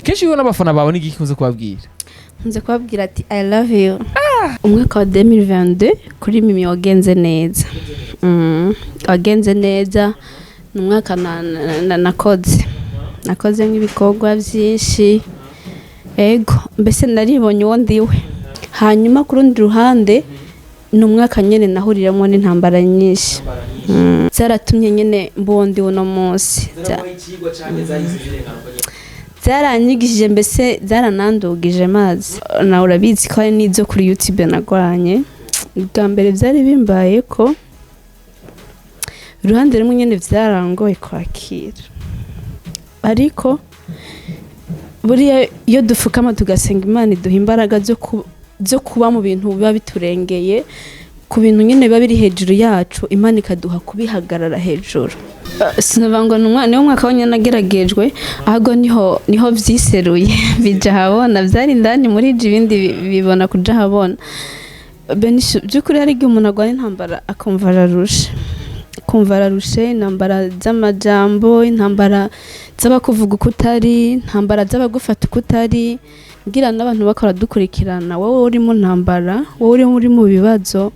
Kenshi iyo n'abafana bawe ni igiki ukunze kubabwira? Nkunze kubabwira ati "I love you." Umwaka wa 2022 kuri Mimi wagenze neza. Wagenze neza, ni umwaka nakoze nk'ibikorwa byinshi, ego, mbese naribonye uwo ndiwe. Hanyuma ku rundi ruhande ni umwaka nyine nahuriramo n'intambara nyinshi. Zaratumye nyine mba ndi uno munsi. Byaranyigishije, mbese zaranandugije amazi. Nawe urabizi ko hari n'izo kuri YouTube nagwanye. Bwa mbere byari bimbaye ko uruhande rumwe nyine byarangoye kwakira, ariko buriya iyo dupfukama tugasenga, Imana iduha imbaraga zo kuba mu bintu biba biturengeye, ku bintu nyine biba biri hejuru yacu, Imana ikaduha kubihagarara hejuru. Sinavuga ngo ni umwana, niwo mwaka wonyine nageragejwe, ahubwo niho vyiseruye bija ahabona. Vyari indani muri ivyo, ibindi bibona kuja ahabona. Benisha, by'ukuri hari igihe umuntu arwana intambara akumva ararushe, akumva ararushe, intambara z'amajambo, intambara z'abakuvuga uko utari, intambara z'abagufata uko utari. Ngira n'abantu bakora dukurikirana, wowe uri mu ntambara, wowe uri mu bibazo,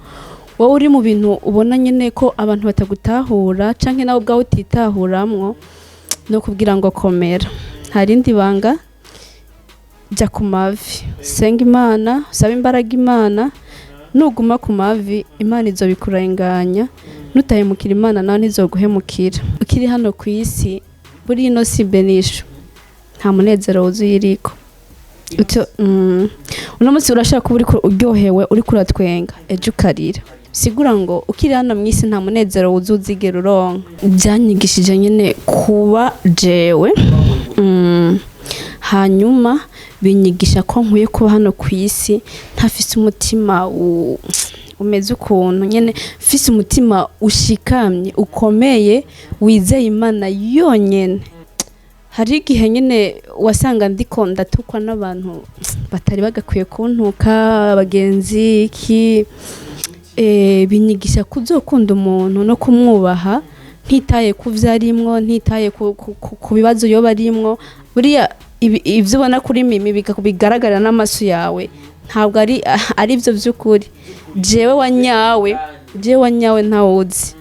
wowe uri mu bintu ubona nyine ko abantu batagutahura canke nawe ubwawe utitahuramwo, no kubwira ngo komera, nta rindi banga, jya ku mavi, senga Imana, usaba imbaraga Imana. Nuguma ku mavi, Imana izobikurenganya. Nutahemukira Imana, nawe ntizoguhemukira. Ukiri hano ku isi, buri ino si benisho, nta munezero wuzuye iriko. Uno munsi urashaka kuba uriko uryohewe, uriko uratwenga, ejo ukarira. Sigura ngo ukiri hano mu isi nta munezero wuzuye uzigera uronka. Byanyigishije nyine kuba jewe. Hanyuma binyigisha ko nkwiye kuba hano ku isi ntafise umutima umeze ukuntu nyine, mfise umutima ushikamye, ukomeye, wizeye Imana yonyene. Hari igihe nyine wasanga ndiko ndatukwa n'abantu batari bagakwiye kuntuka, abagenzi iki. Binyigisha kuzokunda umuntu no kumwubaha, ntitaye ku vyo arimwo, ntitaye ku bibazo yoba arimwo. Buriya ivyo ubona kuri Mimi bigaragarira n'amaso yawe ntabwo ari byo by'ukuri. Jewe wa nyawe, jewe wa nyawe ntawuzi,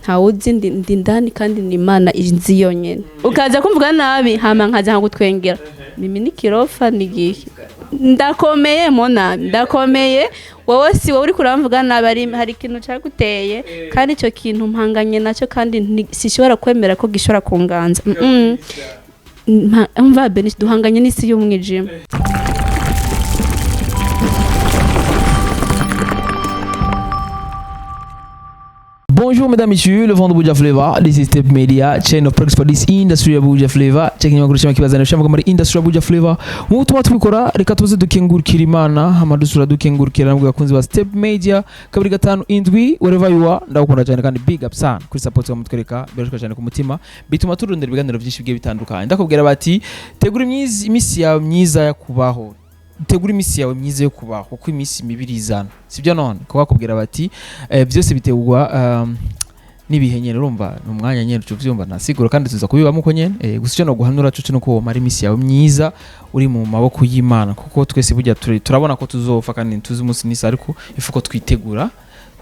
ntawuzi, ndi indani kandi ni Imana inzi yonyene. Ukaza kumvuga nabi, hama nkaza nkagutwengera. Mimi ni kirofa, ni gihe ndakomeye, mona ndakomeye. Wowe si wowe uriko uramvuga nabi, hari ikintu caguteye, kandi ico kintu mpanganye nacyo, kandi sishobora kwemera ko gishobora kunganza. Mva Benisha, duhanganye n'isi y'umwijima. Bonjour mesdames, messieurs, le vent de Buja Flavor. This is Step Media, chain of products for this industry ya Buja Flavor. Checking makuru cyangwa kibazana cyangwa muri industry ya Buja Flavor. Mu tuma tubikora, reka tuze dukengurukira Imana, hama dusura dukengurukira namwe bakunzi ba Step Media 257, wherever you are, ndagukunda cyane kandi big up sana kuri support wa mutwereka, birashika cyane ku mutima, bituma turondera ibiganiro byinshi bigiye bitandukanye. Ndakubwira bati tegura imisi yawe myiza ya kubaho, tegura iminsi yawe myiza yo kubaho, kuko iminsi mibi irizana, sibyo? None kuko bakubwira bati byose bitegurwa n'ibihe nyene, urumva ni umwanya nyene uca uvyumva, ntasiguro kandi tuza kubibamo uko nyene. Gusa icyo noguhanura coco nuko womara iminsi yawe myiza uri mu maboko y'Imana, kuko twese burya turabona ko tuzopfa kandi ntituzi umunsi n'isa, ariko ifu ko twitegura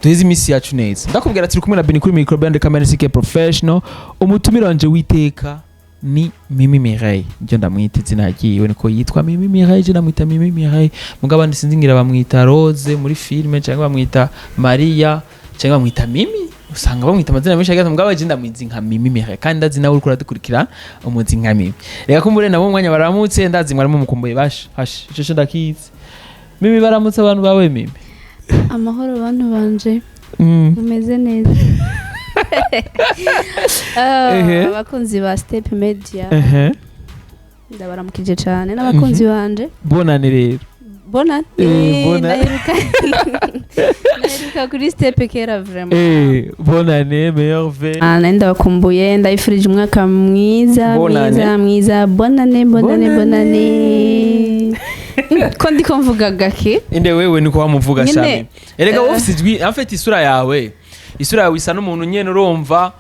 duheze iminsi yacu neza. Ndakubwira turi kumwe na Beni kuri micro, band camera, CK professional. Umutumire wanje witeka ni Mimi Mireille, nje ndamwita izina ryiwe niko yitwa Mimi Mireille, je ndamwita Mimi Mireille, mugabo abandi sinzi ngira bamwita Rose muri filme, cyangwa bamwita Maria, cyangwa bamwita Mimi, usanga bamwita amazina menshi agiye, mugabo je ndamwizi nka Mimi Mireille, kandi ndazi nawe uriko uradukurikira umuzi nka Mimi. Reka kumbure nabo umwanya baramutse, ndazi mwarimo mukumbuye basha hash ico cyo ndakizi. Mimi, baramutse abantu bawe Mimi. Amahoro bantu banje. Mumeze neza? Abakunzi ba Step Media, ndabaramukije cyane n'abakunzi banje. Bonane rero. Bona. Bona. Ndaheruka kuri Step kera vraiment. Bonane, meilleur vœu. Ah, nari ndabakumbuye, ndabifurije umwaka mwiza. Bonane. Mwiza mwiza, bonane bonane. Bonane. Bonane, ko ndiko mvuga gake. Inde wewe niko wamuvuga. Nyine, Shami, erega wowe eh. ufise ijwi, en fait isura yawe isa n'umuntu nyene urumva.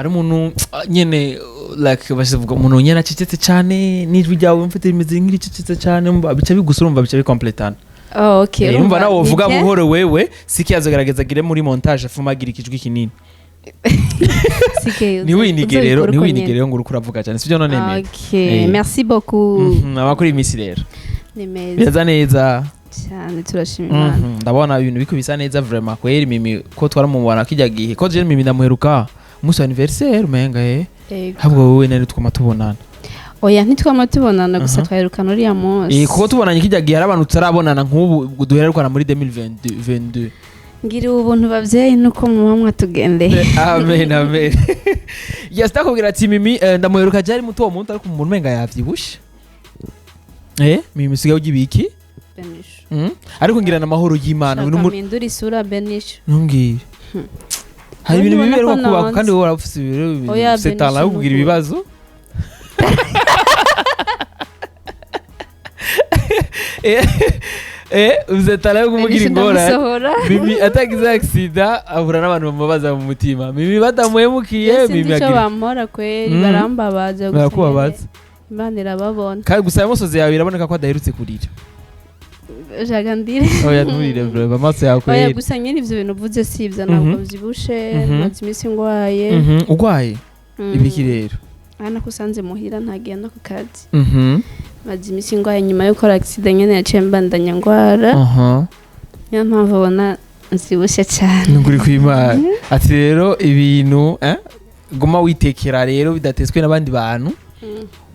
Hari umuntu nyene, like bavuga umuntu nyene acecetse cyane, n'ijwi ryawe mfite rimeze nk'iricecetse cyane, umva bica bigusa, urumva bica bikompletana. Oh, okay. Urumva nawe uvuga ni bien. buhoro, wewe siki azogerageza agire muri montage afuma agira ikijwi kinini. Sike, Ntiwinige rero. uzobikora uko Ntiwinige nyene. rero ngo uriko uravuga cyane, sibyo? None Mimi. Okay, Eh. merci beaucoup. Amakuru y'iminsi rero? Ni meza. Biraza neza. Cyane, turashima Imana. Ndabona ibintu biko bisa neza vraiment kweri. Mimi ko twaramubona kijya gihe, ko je Mimi ndamuheruka umunsi wa anniversaire umenga Yego. Ahubwo wowe nari twama tubonana. Oya, ntitwama tubonana gusa, Aha. twaherukana uriya munsi. Kuko tubonanye kijya gihe hari abantu tutarabonana nk'ubu duherukana muri 2022. Ngira ubuntu bavyeyi nuko muba mwatugendeye. Amen, amen. Yes, ndakubwira ati Mimi ndamuheruka jari muto uwo muntu, ariko umuntu umenga yavyibushe. Mimi usigaye urya ibiki? Benisho. Ariko ngira n'amahoro y'Imana. Shaka mpindure isura, Benisho. Ntumbwire hari ibintu Ubundi bibi ubona biheruka ko kubaho nonze. kandi wowe urafise ibiro Oya, ufise Benisho talent yo kugira nukuri. ibibazo. Ufise talent yo kumugira Benisho ingorane. ndamusohora. Mimi atagize accident ahura n'abantu bamubabaza mu mutima. Mimi batamuhemukiye, Sinzi Mimi ico agira bampora kweri. Barambabaza gusa. Barakubabaza. Nyene Imana irababona. Kandi gusa amosozi yawe biraboneka ko adaherutse kurira. Shaka ndire. Oya, nturire bro, amaso yawe Oya. kweri. Gusa nyine ivyo bintu uvuze si ivyo, ntabwo vyibushe. Maze iminsi ngwaye. Urwaye ibiki rero? Urabona ko usanze muhira, ntagiye no ku kazi. Maze iminsi ngwaye nyuma yo gukora accident nyene, yaciye mbandanya ngwara. Niyo mpamvu ubona nzibushe cyane. Nukuri kw'Imana ati rero ibintu guma witekera rero bidatetswe n'abandi bantu,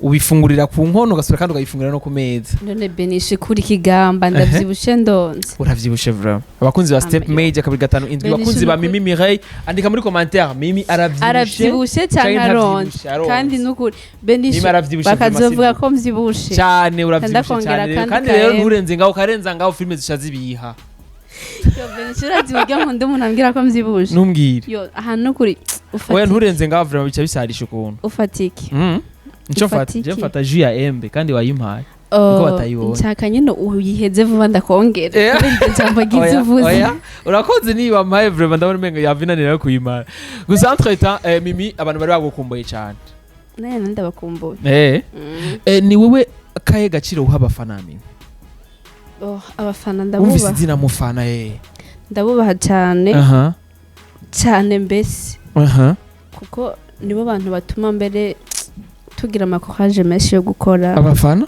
ubifungurira ku nkono, ugasubira kandi ukabifungurira no ku meza. None Benishe, kuri ikigamba ndavyibushe ndonze. Uravyibushe vraiment. Abakunzi ba Step Amen. Major 257, Benishe abakunzi ba nukuri. Mimi Mireille, andika muri commentaire: Mimi aravyibushe Aravyibushe cyane canke aronze? ntavyibushe? Aronze. Kandi nukuri Mimi Benishe aravyibushe vraiment, bakazovuga sivyo? ko mvyibushe. Cyane, uravyibushe Ndakongera cyane rero. kandi Kandi rero kahembe. nturenze ngaho, ukarenza ngaho filime zisha zibiha. Yo Benishe, urazi uburyo nkunda umuntu ambwira ko mvyibushe? Ntumbwire. Yo, ahantu nukuri Oya, ufatike. nturenze ngaho vraiment, bica bisarisha ukuntu. Ufatike. Nico mfata, Ifatiki. je mfata jus ya embe kandi wayimpaye. Oh, Niko batayibonye. nshaka nyine uyiheze vuba ndakongera kubera iryo jambo ryiza Oya, uvuze. oya, urakoze niba mpaye vraiment, ndabona umenga yavinanira yo kuyimara. Gusa entre temps Mimi, abantu bari bagukumbuye cyane. Naye ndabakumbuye. Ni wewe kahe gaciro uha abafana, Mimi? Oh, abafana Wumvise ndabubaha. izina mufana? Ndabubaha cyane cyane mbese, kuko nibo bantu batuma mbere tugira amakoraje menshi yo gukora. Abafana?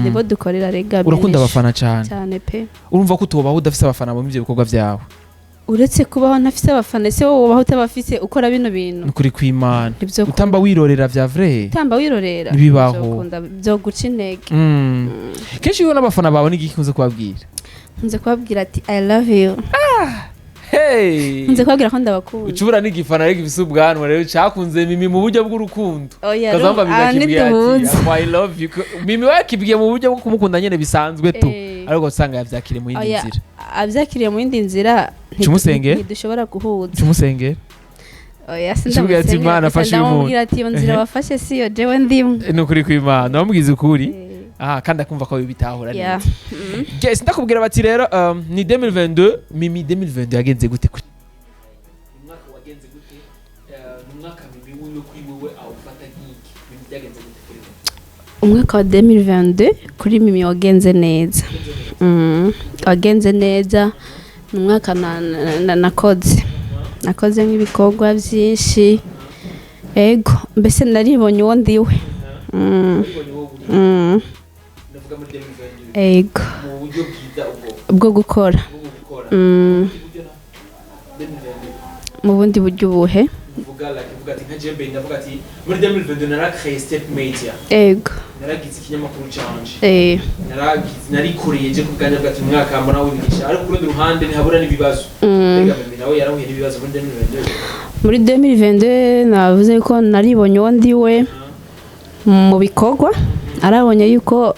Nibo dukorera rega. Urakunda Benshi. abafana cyane? Cyane pe. Urumva ko utobaho udafise abafana muri ibyo bikorwa byawe? Uretse kubaho ntafise abafana, ese wowe ubaho utabafise ukora bino bintu? Nukuri kw'Imana. Nibyo. Utamba wirorera vya vrai. Utamba wirorera. Ntibibaho. Ntibyokunda, byo guca intege. Kenshi iyo ubona abafana bawe n'igiki ukunze kubabwira? Nkunze kubabwira ati "I love you." Hey! Nkunze kubabwira ko ndabakunda. Ucubura n'igifana ariko gifise ubwanwa rero cakunze Mimi mu buryo bw'urukundo. Oya. Kazamba Mimi aha akibwiye ati ntituhuza. "I love you." Mimi we akibwiye mu buryo bwo kumukunda nyene bisanzwe tu, ariko usanga yavyakiriye mu yindi Oya, nzira. Abyakiriye mu yindi nzira Tumusenge? ntidushobora guhuza. Tumusengere. Oya. Tumubwire ati, "Imana, gusa fasha uyu muntu." ndamubwira ati iyo nzira wafashe siyo jewe ndimwe. Ni ukuri kw'Imana, wamubwiza ukuri. Aha kandi akumva ko bitahura Yeah. neza. Yes, ndakubwira bati rero ni 2022. Mimi, 2022 yagenze gute kuri umwaka? Wagenze gute? Ni umwaka Mimi wiwe kuri wewe awufata nk'iki? Mimi, byagenze gute kuri wewe? Umwaka wa 2022 kuri Mimi wagenze neza. Wagenze neza, ni umwaka nakoze nk'ibikorwa byinshi. Ego, mbese naribonye uwo ndiwe. Wabibonye wowe uri ndavuga muri 2022 Ego. Mu buryo bwiza ubwo Bwo gukora. Bwo gukora. Ubundi buryo na 2022? Mu bundi buryo ubuhe? Uvuga like, uvuga ati nka Jembe, ndavuga ati muri 2022 naracreye Step Media, Ego. naragize ikinyamakuru canje, naragize, narikoreye je ku bwanjye, bwa ati umwaka mbona w'imigisha, ariko ku rundi ruhande ntihabura n'ibibazo. Mbega Mimi nawe yarahuye n'ibibazo muri 2022? Muri 2022 navuze ko naribonye uwo ndiwe mu bikorwa, arabonye yuko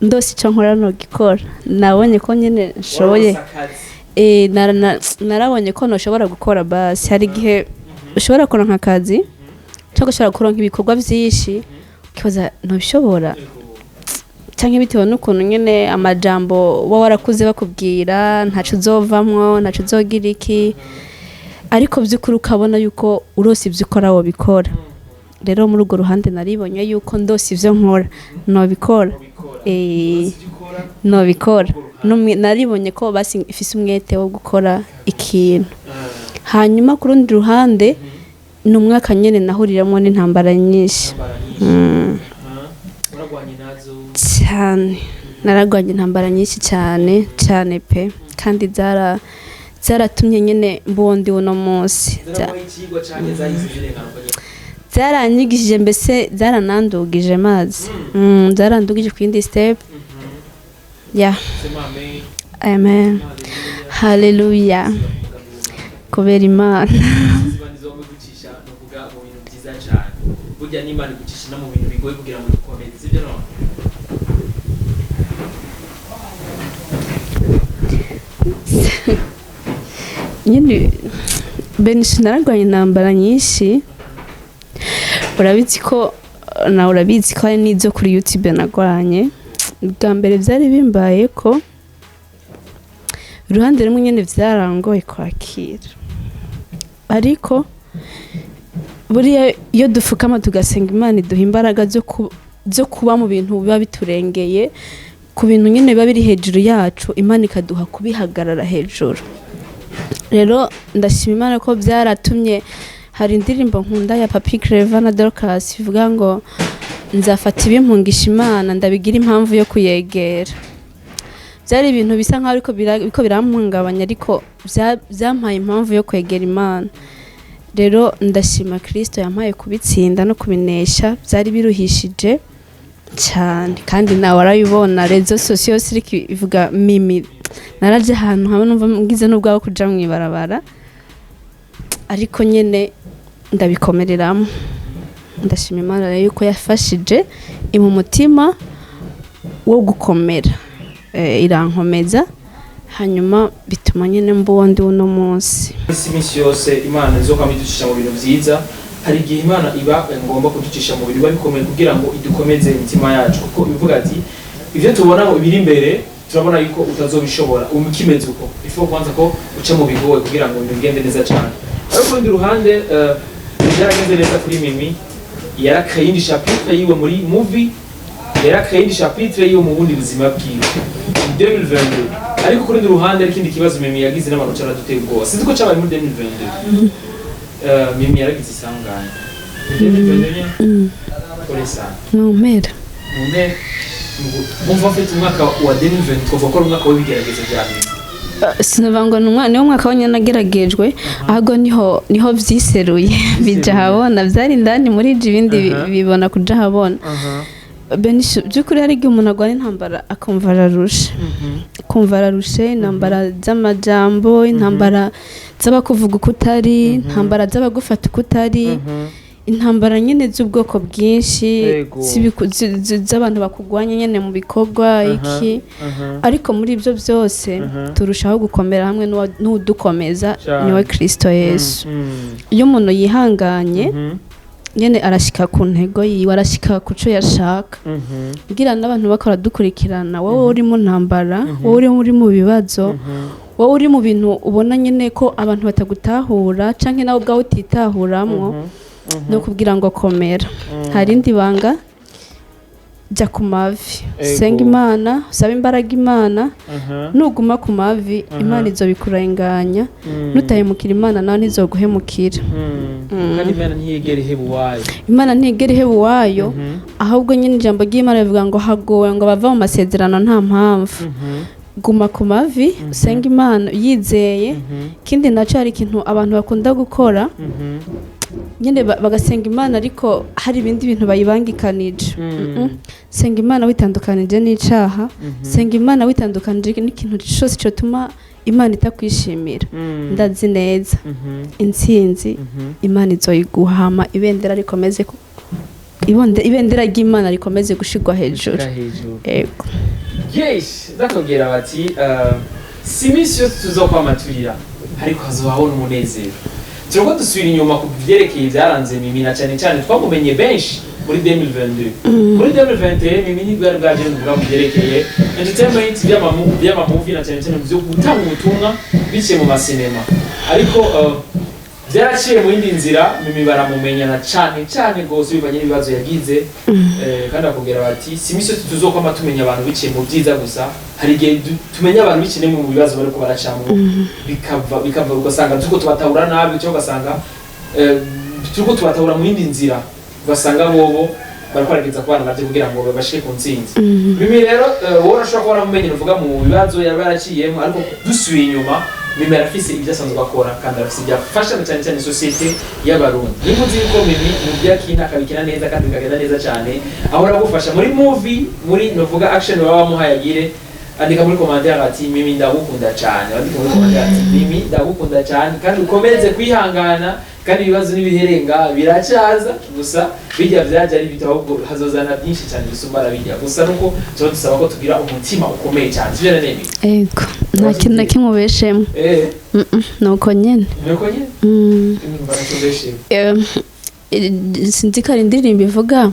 ndose icyo nkora nogikora, nabonye ko nyine nshoboye. Waronse akazi. Narabonye ko ntushobora gukora. Basi hari igihe ushobora kuronka akazi cyangwa ushobora kuronka ibikorwa byinshi ukibaza ntubishobora, cyangwa bitewe n'ukuntu nyine amajambo uba warakuze bakubwira, ntaco uzovamwo, ntaco uzogira iki. Ariko by'ukuri ukabona yuko urose ibyo ukora wobikora. Rero muri urwo ruhande naribonye yuko ndose ibyo nkora nobikora. Nobikora. Naribonye ko basi ifise umwete wo gukora ikintu. Hanyuma ku rundi ruhande, ni umwaka nyene nahuriramo n'intambara nyinshi. Uragwanye nazo? Cyane, naragwanye intambara nyinshi cyane cyane pe, kandi zaratumye nyine mbundi uno munsi. Zarabaye ikigwa canke zahise zirengana uko nyene? Zaranyigishije, mbese zaranandugije amazi. Zarandugije ku yindi step ya. Sema amen. Amen, haleluya, kubera Imana. Imana izombe gucisha nukuvuga mu bintu byiza cyane. Burya n'Imana igucisha no mu bintu bigoye kugira ngo dukomeze, sibyo none? Nyine benshi nararwanye intambara nyinshi. Urabizi ko nawe urabizi ko hari n'izo kuri YouTube narwanye. Bwa mbere byari bimbaye ko uruhande rumwe nyine byarangoye kwakira, ariko buriya iyo dupfukama tugasenga, Imana iduha imbaraga zo kuba mu bintu biba biturengeye, ku bintu nyine biba biri hejuru yacu, Imana ikaduha kubihagarara hejuru. Rero ndashima Imana ko byaratumye hari indirimbo nkunda ya Papi Clever na Dorcas ivuga ngo: "Nzafata ibimpungisha Imana, ndabigira impamvu yo kuyegera." Byari ibintu bisa nkaho ariko biriko birampungabanya, ariko byampaye impamvu yo kwegera Imana. Rero ndashima Kristo yampaye kubitsinda no kubinesha. Byari biruhishije cyane, kandi nawe arabibona, réseaux sociaux iriko ivuga Mimi. Naraje ahantu hamwe numva ngize n'ubwawe kuja mw'ibarabara, ariko nyene ndabikomereramo. Ndashima Imana rero yuko yafashije impa umutima wo gukomera. Irankomeza, hanyuma bituma nyene mba uwo ndi uno munsi. Isi iminsi yose Imana izokwama iducisha mu bintu vyiza. Hari igihe Imana iba ngomba kuducisha mu bintu biba bikomeye kugira ngo idukomeze imitima yacu, kuko ivuga ati ivyo tubona ngo biri imbere, turabona yuko utazobishobora ukimeze uko. Ifo kwanza ko uca mu bigoye kugira ngo ibintu bigende neza cyane. Ariko ku rundi ruhande, byaragenze neza kuri Mimi. Yarakeye iyindi chapitre yiwe muri movie, yarakeye iyindi chapitre yiwe mu bundi buzima bwiwe 2022. Ariko ku rundi ruhande hari ikindi kibazo Mimi yagize n'abantu caraduteye ubwoba. Sinzi ko cabaye muri 2022. Mimi yaragize isanganya muri 2022 nyene. Pole sana. Mu mpera. Mu mpera. Mumva mfite umwaka wa 2020, twavuga ko ari umwaka w'ibigeragezo bya Mimi. Sinavuga ngo ni umwana, niwo mwaka wonyine nageragejwe, ahubwo niho vyiseruye bija habona. Vyari indani muri ivyo, ibindi bibona kuja habona. Benshi by'ukuri hari igihe umuntu arwara intambara akumva ararushe, akumva ararushe, intambara z'amajambo, intambara z'abakuvuga uko utari, intambara z'abagufata uko utari, intambara nyine z'ubwoko bwinshi, z'abantu bakugwanya nyine mu bikorwa iki. Ariko muri ibyo byose turushaho gukomera hamwe n'udukomeza, niwe Kristo Yesu. Iyo umuntu yihanganye nyine arashika ku ntego yiwe, arashika ku cyo yashaka. Bwira n'abantu bakora dukurikirana, wowe uri mu ntambara, wowe uri mu bibazo, wowe uri mu bintu ubona nyine ko abantu batagutahura canke nawe ubwawe utitahuramwo, no kubwira ngo komera. Hari indi banga: jya ku mavi, senga Imana, usaba imbaraga Imana. Nuguma ku mavi, Imana izobikurenganya. Nutahemukira Imana, nawe ntizoguhemukira. Kandi Imana ntiyigera iheba uwayo. Imana ntigera iheba uwayo. Ahubwo nyine ijambo ry'Imana rivuga ngo hagowe ngo bava mu masezerano nta mpamvu. Guma ku mavi, usenga Imana yizeye. Ikindi nacyo, hari ikintu abantu bakunda gukora nyine, bagasenga Imana ariko hari ibindi bintu bayibangikanije. Senga Imana witandukanije n'icaha, senga Imana witandukanije n'ikintu cyose cyotuma Imana itakwishimira. Ndazi neza intsinzi Imana izoyiguha, hama ibendera ry'Imana rikomeze gushirwa hejuru. Gushika hejuru. Ego. Yes, ndakubwira bati si iminsi yose tuzokwama turira, ariko hazobaho n'umunezero. Turiko dusubira inyuma ku vyerekeye ibyaranze Mimi, na cyane cyane twamumenye benshi muri 2022. Muri 2021 Mimi ntibwari bwaje kuvuga mu vyerekeye entertainment, by'amamuvi, na cyane cyane mu vyo gutanga ubutumwa biciye mu masinema. Ariko Byaraciye mu yindi nzira, Mimi baramumenyana cane cane gose bivanye n'ibibazo yagize. Kandi bakubwira bati si imisi yose tuzokwama tumenya abantu biciye mu byiza gusa, hari igihe tumenya abantu biciye mu bibazo bariko baracamwo, bikava ugasanga turiko tubatahura nabi, cyangwa ugasanga turiko tubatahura mu yindi nzira, ugasanga bobo bariko barageza kubana navyo kugira ngo babashike ku ntsinzi. Mimi rero, wowe urashobora kuba waramumenye uvuga mu bibazo yaba yaraciyemo, ariko dusubiye inyuma, Mimi arafise ibyo asanzwe akora kandi arafise ibyo afasha na cyane cyane société y'Abarundi. Niba uzi yuko Mimi mu byo akina akabikina neza kandi bikagenda neza cyane, ahora agufasha muri movie, muri novuga action baba bamuhaye agire, andika muri commentaire ati: "Mimi ndagukunda cyane." Andika muri commentaire ati: "Mimi ndagukunda cyane", kandi ukomeze kwihangana, kandi ibibazo n'ibiherenga biracaza. Gusa bijya byaje ari bito, ahubwo hazozana byinshi cyane bisumba bijya. Gusa nuko tuba dusaba ko tugira umutima ukomeye cyane, sibyo nene? Ego, nta kintu na kimwe ubeshemo. Nuko nyene. Nuko nyene. Numva nacyo mbeshemo. Sinzi ko ari indirimbo ivuga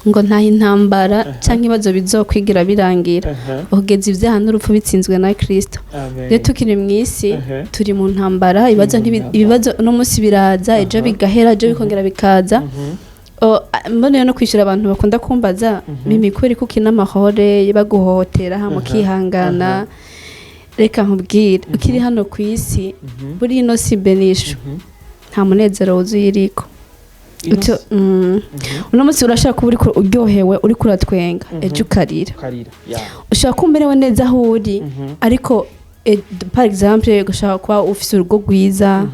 ngo ntaho intambara cyangwa ibibazo bizokwigira birangira kugeza ibyaha n'urupfu bitsinzwe na Kristo. Amen. Rero tukiri mu isi, turi mu ntambara. Ibibazo Mu ntambara. Ibibazo uno munsi biraza, ejo bigahera, ejo bikongera bikaza. Mboneye no kwishyura abantu bakunda kumbaza: "Mimi, kubera ko ukina amahore baguhohotera hama ukihangana?" Reka nkubwire, ukiri hano ku isi, buri ino si benisho, nta munezero wuzuye iriko. Uno munsi urashaka kuba uriko uryohewe, uriko uratwenga, ejo ukarira. Ukarira ya. Ushobora kuba umerewe neza aho uri, ariko par exemple ushobora kuba ufise urugo rwiza,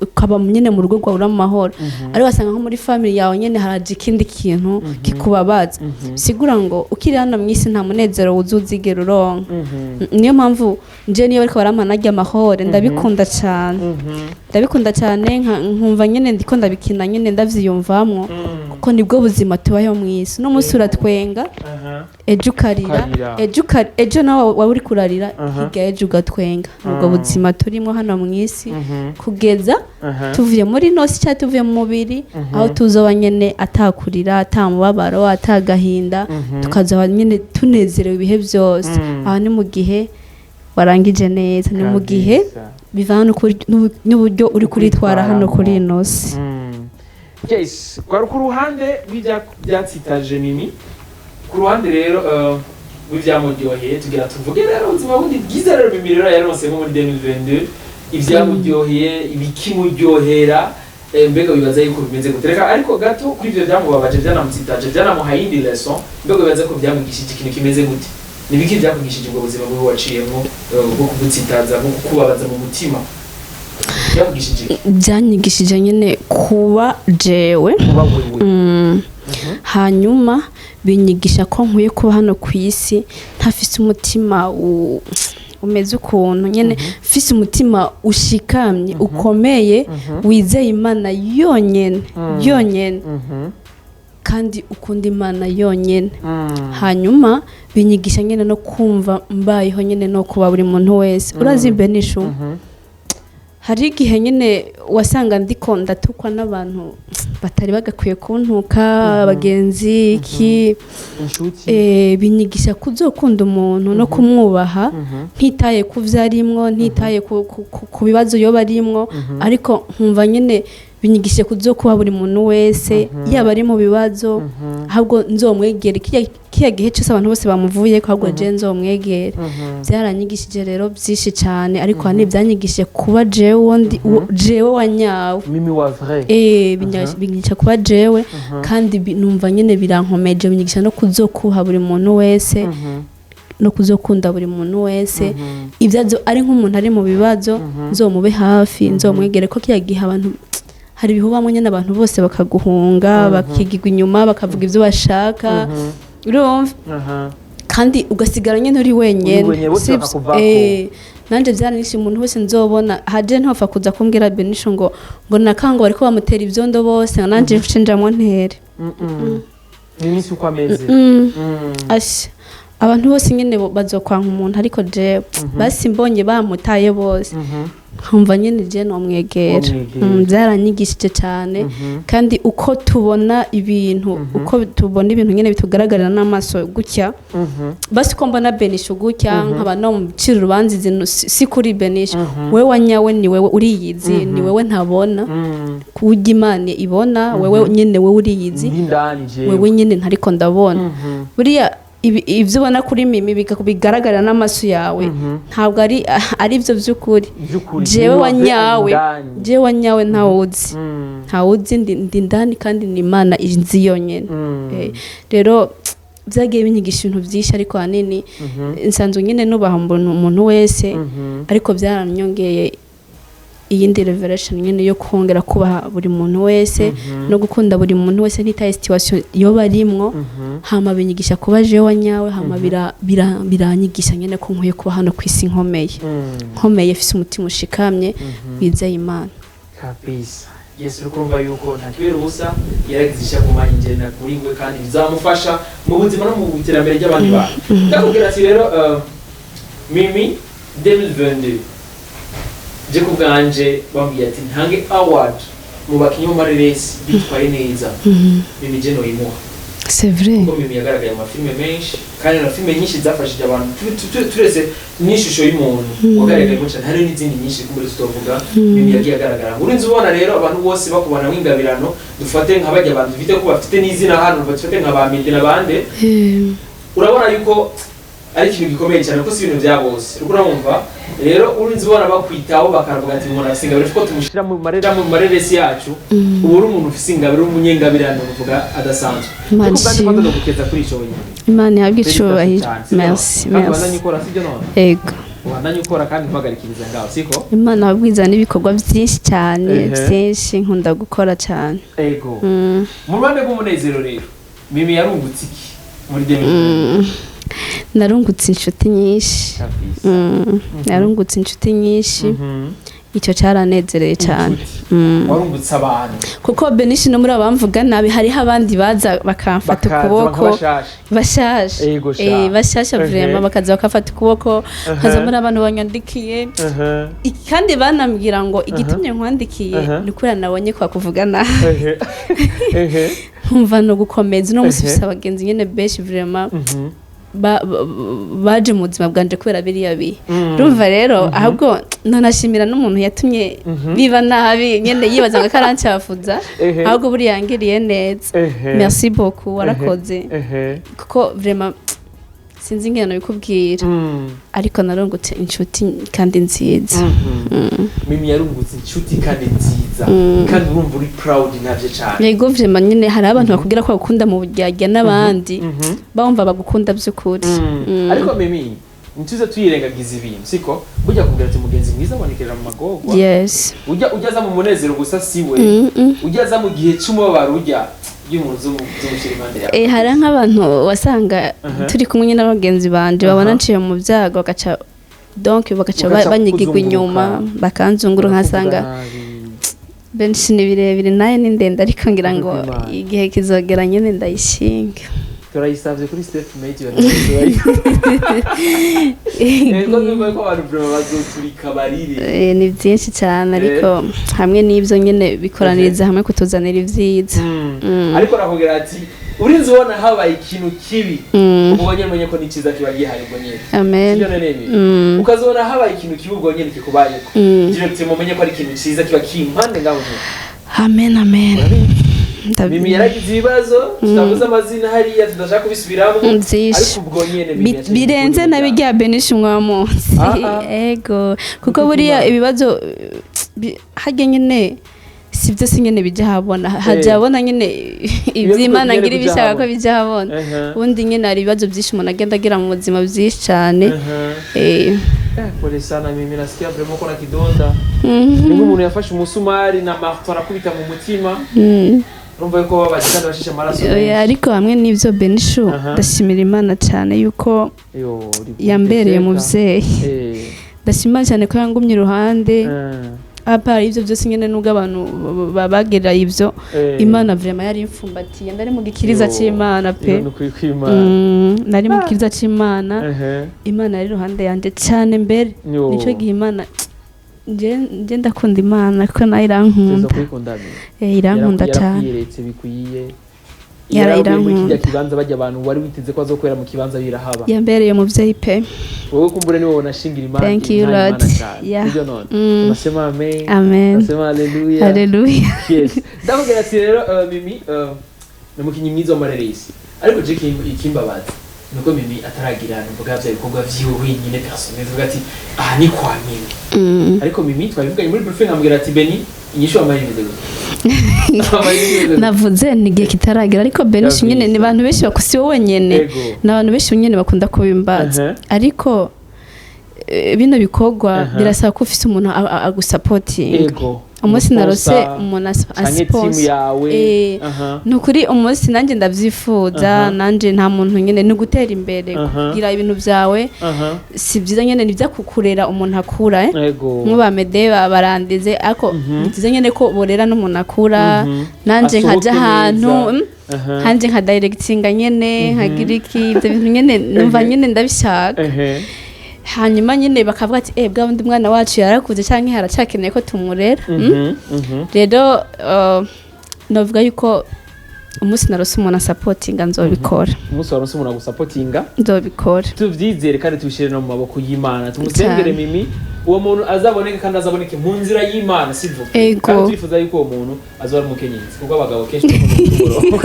ukaba nyine mu rugo rwawe uri mu mahoro, ariko wasanga nko muri family yawe nyine haraje ikindi kintu kikubabaza. Sigura ngo ukiri hano mu isi nta munezero wuzuye uzigera uronka. Niyo mpamvu nje niyo bariko barampa narya amahore ndabikunda cyane, ndabikunda cyane, nkumva nyine ndiko ndabikina nyine ndavyiyumvamwo, kuko nibwo buzima tubayeho mu isi. Uno munsi uratwenga, ejo ukarira. Ukarira. Ejo nawe waba uri kurarira, hirya y'ejo ugatwenga. Ubwo buzima turimo hano mu isi kugeza tuvuye muri nosi cyangwa tuvuye mu mubiri, aho tuzoba nyene atakurira, atamubabaro, atagahinda, tukazoba nyene tunezerewe ibihe byose. Aho ni mu gihe warangije neza, ni mu gihe bivana n'uburyo uri kuritwara hano kuri ino si. Yes, kwari ku ruhande rw'ibyatsitaje Mimi. Ku ruhande rero rw'ibyamuryoheye, tugira tuvuge rero ubuzima bundi bwiza rero Mimi rero yaronse nko muri 2022, ibyamuryoheye, ibikimuryohera, mbega wibaza yuko bimeze gute? Reka ariko gato kuri ivyo byamubabaje, byanamutsitaje, byanamuhaye iyindi leçon, mbega wibaza ko byamwigishije ikintu kimeze gute? Ni ibiki byakugishije ubwo buzima bwiwe waciyemwo, bwo kugutsitaza, bwo kukubabaza mu mutima? Byakugishije iki? Byanyigishije nyine kuba jewe. Kuba wewe. Hanyuma binyigisha ko nkwiye kuba hano ku isi ntafise umutima umeze ukuntu nyine, mfise umutima ushikamye, ukomeye, wizeye Imana yonyene yonyene, kandi ukunda Imana yonyene. Hanyuma binyigisha nyine no kumva mbayeho nyine no kuba buri muntu wese. Urazi benishu, hari igihe nyine wasanga ndiko ndatukwa n'abantu batari bagakwiye kuntuka, abagenzi iki. Inshuti. Binyigisha kuzokunda umuntu no kumwubaha, ntitaye ku vyo arimwo, ntitaye ku bibazo yoba arimwo, ariko nkumva nyine binyigishe kuzokuba buri muntu wese yaba ari mu bibazo, ahubwo nzomwegere kiya gihe cyose abantu bose bamuvuye ko, ahubwo je nzomwegere. Byaranyigishije rero byinshi cyane, ariko ahanini byanyigishije kuba jewe jewe wa nyawe. Mimi wa vrai. Binyigisha kuba jewe, kandi numva nyine birankomeje, binyigisha no kuzokuha buri muntu wese, no kuzokunda buri muntu wese. Ibyazo ari nk'umuntu ari mu bibazo, nzomube hafi, nzomwegere, ko kiya gihe abantu hari ibihubamo nyine, abantu bose bakaguhunga, bakigirwa inyuma, bakavuga ibyo bashaka, urumva? Kandi ugasigara nyine uri wenyene. Uri wenyene, bose Sivyo? bakakuvako. Nanje byaranishe. Umuntu wese nzobona haje ntopfa kuza kumbwira benisho ngo nakango bariko bamutera ivyondo bose, ngo nanje mfushe njamwo ntere. Mimi si uko ameze. Asha. Abantu bose nyene bazokwanka umuntu, ariko jewe basi mbonye bamutaye bose, nkumva nyene je nomwegera. Womwegera. Byaranyigishije cyane. Kandi uko tubona ibintu nyene bitugaragarira n'amaso gutya, basi ko mbona Benisho gutya, nkaba no mucira urubanza izintu si kuri Benisho. Wewe wanyawe ni wewe uriyizi, ni wewe ntabona kurya Imana ibona. Wewe nyene, wewe uriyizi. N'indani jewe. Wewe nyene ntariko ndabona. Buriya ibyo ubona kuri Mimi bigaragarira n'amaso yawe ntabwo ari byo by'ukuri. By'ukuri. Jewe Ni wanyawe, indani. Jewe wanyawe ntawuzi, ntawuzi, ndi ndani kandi ni Imana inzi yonyene. Rero byagiye binyigisha ibintu byinshi, ariko ahanini nsanzwe nyine nubaha umuntu wese, ariko byaranyongeye iyindi revelation nyine yo kongera kubaha buri muntu wese no gukunda buri muntu wese ntitaye situation iyo barimwo. Hama binyigisha kuba jewe nyawe, hama biranyigisha nyine ko nkwiye kuba hano ku isi nkomeye, nkomeye, mfise umutima ushikamye, wizeye Imana. Kabisa, yes. Uri kurumva yuko nta kibera ubusa, yaragize ishakumanya ingenda kuri we kandi bizamufasha mu buzima no mu iterambere ry'abandi bantu. Ndakubwira ati rero, Mimi 2022, je ku bwanje bambwiye ati ntange award mu bakinyi b'amareresi bitwaye neza, Mimi je noyimuha. C'est vrai. Kuko Mimi yagaragaye mu mafilime menshi kandi na filime nyinshi zafashije abantu. Turetse n'ishusho y'umuntu wagaragayemo cyane, hariho n'izindi nyinshi kumbure tutovuga. Mimi yagiye agaragara. Urinze ubona rero abantu bose bakubona nk'ingabirano, dufate nka bajya abantu bifite ko bafite n'izina hano, dufate nka ba Midi n'abandi, urabona yuko ari ikintu gikomeye cyane kuko si ibintu bya bose. Uriko urumva rero, urinze ubona bakwitaho bakavuga ati umuntu afise ingabire kuko tumushyira mu mareresi yacu, ubu uri umuntu ufise ingabire, uri umunyengabirano, uvuga adasanzwe. Imana Ariko ubwanjye ishimwe. kwanza ndagukeza kuri ico wenyine. Imana ihabwe icubahiro. Merci. Merci. Kandi ubandanye Merci. ukora, sibyo none? Ego. Ubandanye ukora kandi ntuhagarikirize ngaho, siko? Imana wabwiza n'ibikorwa byinshi cyane, byinshi, nkunda gukora cyane. Ego. Mu ruhande rw'umunezero rero, Mimi yarungutse iki muri 2020? Narungutse inshuti nyinshi. Kabisa. Narungutse inshuti nyinshi. Icyo cyaranezereye cyane. Inshuti. Warungutse abantu. Kuko Benishi no muri abamvuga nabi hariho abandi baza bakamfata bakaza ukuboko. Nk'abashasha. Bashasha. Ego sha. Bashasha vraiment, bakaza bakafata ukuboko, nkaza muri abantu banyandikiye. Kandi banambwira ngo igitumye nkwandikiye ni kubera nabonye kwa kuvuga nabi. Ehe. Ehe. Nkumva no gukomeza uno munsi mfise abagenzi nyene benshi vraiment baje mu buzima bwanje kubera biriya bihe. Urumva rero, ahubwo nonashimira n'umuntu yatumye biba nabi nyene, yibaza ngo akarancafuza, ahubwo buriya yangiriye neza. Merci beaucoup, warakoze. Kuko vraiment sinzi ingene nabikubwira, ariko narungutse inshuti kandi nziza. Mimi yarungutse inshuti kandi nziza, kandi urumva uri proud navyo cane. Yego, vraiment nyene hari abantu bakubwira ko bagukunda mu buryarya n'abandi bumva bagukunda by'ukuri. Ariko Mimi, ntituze tuyirengagiza ibintu, siko? Burya kubwira ati mugenzi mwiza abonekerera mu magorwa. Ujya aza mu munezero gusa siwe, ujya aza mu gihe c'umubabaro, ujya iyo umuntu uzomushyira impande yawe. Hari nk'abantu wasanga turi kumwe n'abagenzi banje, babona nciye mu byago, bagaca donc bagaca bagaca banyigirwa kuzunguruka. inyuma, bakanzungura, nkasanga bakakuvuga nabi. Benshi ni birebire nayo ni ndende, ariko ngira ngo Imana. igihe kizogera nyine ndayishinga. Turayisavye kuri Step Media. Ego, numva ko abantu vraiment bazoturika barire. Ni byinshi cyane, ariko hamwe n'ibyo nyine bikoraniriza hamwe kutuzanira ibyiza. Ariko nakubwira ati urinze ubona habaye ikintu kibi, ubwo nyine umenye ko n'icyiza kiba gihari ubwo nyine. Amen. Sibyo none Mimi? Mm. Ukazobona habaye ikintu kibi, ubwo nyine kikubayeko, direct mumenye ko ari ikintu cyiza kiba kiri impande ngaho nyine. Amen, amen. Mimi yaragize ibibazo tutavuze amazina hariya, tudashaka kubisubiramo, Byinshi. ariko ubwo nyene Mimi yaciye Birenze gukunda na bijya Benisha umwa munsi. Ah, ah. Ego, kuko Niko buriya Imana. ibibazo harya nyine si byose nyine bijya habona, hajya habona nyine iby'Imana nyine ngira bijya ibishaka ko habona. bijya habona. Ubundi nyine hari ibibazo byinshi umuntu agenda agira mu buzima, byinshi cyane. Pole sana Mimi, nasikia vraiment ko na kidonda. Ni nk'umuntu yafashe umusumari na marteau arakubita mu mutima. Urumva yuko babaje kandi bashishe amaraso Oya, menshi. ariko hamwe n'ibyo Benishu, ndashimira Imana cyane yuko Yo, uri yambereye guteka. umubyeyi. Ndashima cyane ko yangumye iruhande. À part ivyo vyose nyene, nubwo abantu bagira ivyo, Imana vraiment yari imfumbatiye, ndari mu gikiriza Yo, c'Imana pe. Iyo ni ukuri kw'Imana. Nari mu gikiriza c'Imana. Imana yari iruhande yanje cyane mbere. Yo. Nico gihe Imana, nje ndakunda Imana kuko nayo irankunda. Tuza kuyikunda. Irankunda cyane. Yarakwiyeretse bikwiye. Yaraguye muri Irankunda. kirya kibanza, bajya abantu wari witeze ko azokorera mu kibanza birahaba. Yambereye umuvyeyi pe. Wowe kumbure niwe unashingira Imana. Thank you, Imana Lord. cyane. Yeah. Sibyo none? Tunasema amen. Amen. Tunasema haleluya. Haleluya. Yes, ndakubwira ati rero Mimi ni umukinnyi mwiza w'amareresi, ariko je ikimbabaza nuko Mimi ataragira nuvuga bya bikorwa vyiwe wenyine personnel, uvuga ati aha ni kwa Mimi. Ariko Mimi twabivuganye muri briefing, ambwira ati Beni, inyishu wamaye imeze gute? Wamaye imeze gute? Navuze ni igihe kitaragera, ariko benshi nyine ni abantu benshi bakusi wowe wenyene. Ni abantu benshi nyine bakunda kubimbaza. Ariko bino bikorwa birasaba ko ufise umuntu agusapotinga. Umunsi narose umuntu Canke team asponsor yawe. Ni ukuri umunsi nanjye ndabyifuza. Nanjye nta muntu nyine, ni ugutera imbere, kugira ibintu byawe. Si byiza nyine, ni byo kukurera umuntu akura. Nk'uba mede barandize, ariko ni byiza nyine ko borera n'umuntu akura. Nanjye nkajya Asohoke ahantu neza. Hanjye nka directinga nyene, nkagira iki, ibyo bintu nyene numva nyene ndabishaka. Hanyuma nyine bakavuga ati bwa wundi mwana wacu yarakuze cyangwa haracyakeneye ko tumurera. Mhm, mhm. Rero novuga yuko umunsi narose umuntu asapotinga nzobikora. Umunsi waronse umuntu agusapotinga, Nzobikora. Tuvyizere kandi tubishire no mu maboko y'Imana, tumusengere. Cyane. Mimi, uwo muntu azaboneke kandi azaboneke mu nzira y'Imana, s'il vous plaît. Ego. Kandi twifuza yuko uwo muntu azoba ari umukenyezi, kuko abagabo kenshi bakunda guta umurongo.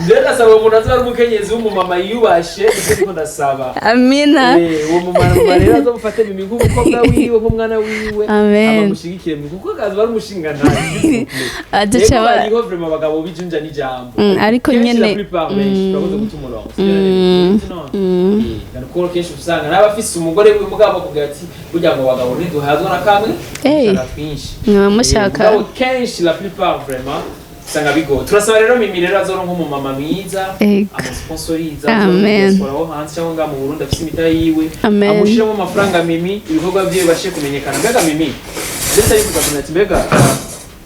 Rero ndasaba uwo muntu azoba ari umukenyezi w'umumama yiyubashe, nivyo ndiko ndasaba. Amina. Uwo mumama rero azomufate Mimi nk'umukobwa wiwe, nk'umwana wiwe. Amen. Abamushigikire Mimi, kuko akazoba ari umushingantahe. Aduca Yego, hariho vraiment abagabo bijunja n'ijambo. Ariko Kenshi nyene la plupart benshi turakunze guta umurongo. Kuko kenshi usanga n'abafise umugore wiwe, mugabo bakubwira ati burya ngo abagabo ntiduhazwa na kamwe, dushaka twinshi. Mwaba mushaka. Mugabo kenshi la plupart vraiment usanga bigoye. Turasaba rero Mimi rero azoronka umumama mwiza Ego. amusponsoriza Amen. diaspora wo hanze cyangwa ngaha mu Burundi afise imita yiwe, Amen. amushiremo amafaranga, Mimi ibikorwa vyiwe bibashe kumenyekana. Mbega Mimi, ndetse arifuza kumenya ati mbega